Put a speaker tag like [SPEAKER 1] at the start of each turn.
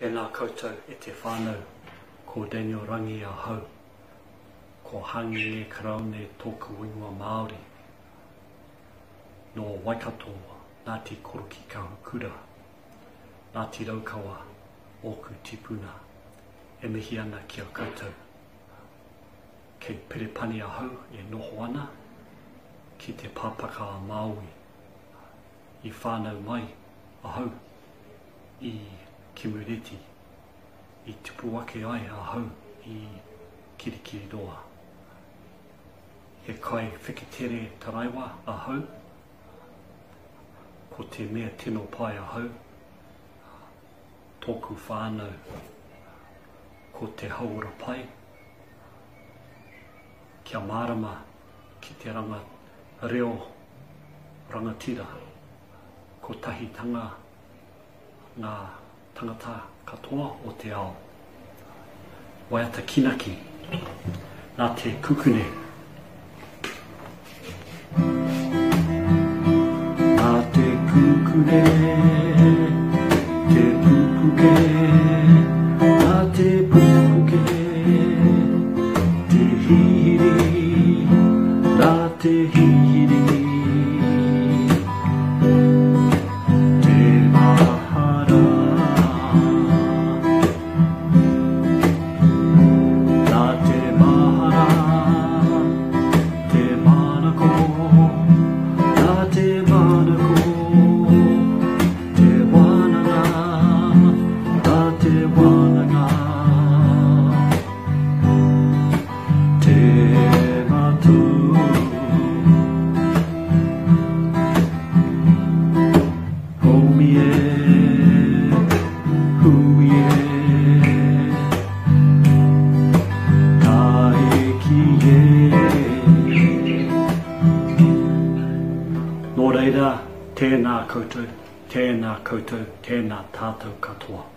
[SPEAKER 1] Tēnā koutou e te whānau, ko Daniel Rangi ahau. Ko Hangenge Karaone tōku ingoa Māori. Nō Waikato, Ngāti Koroki Kahukura, Ngāti Raukawa ōku tipuna. E mihi ana ki a koutou. Kei Perepani ahau e noho ana, ki te pāpaka a Māui. I whānau mai ahau i Kemureti, i tupu ake ai ahau i Kirikiriroa. He kai wheketere taraiwa ahau, ko te mea tino pai ahau, tōku whānau, ko te hauora pai, kia mārama ki te ranga reo rangatira, kotahitanga ngā tangata katoa o te ao. Waiata kinaki nā te kukune. Nā te kukune, te pupuke, nā te pupuke, te hihiri, nā te hihiri. Te mahara. Nā te mahara, te manako, nā te manako, te wānanga, nā te wānanga. Te matū. Homi e, hui e, tāiki e. Nō reira, tēnā koutou, tēnā koutou, tēnā tātou katoa.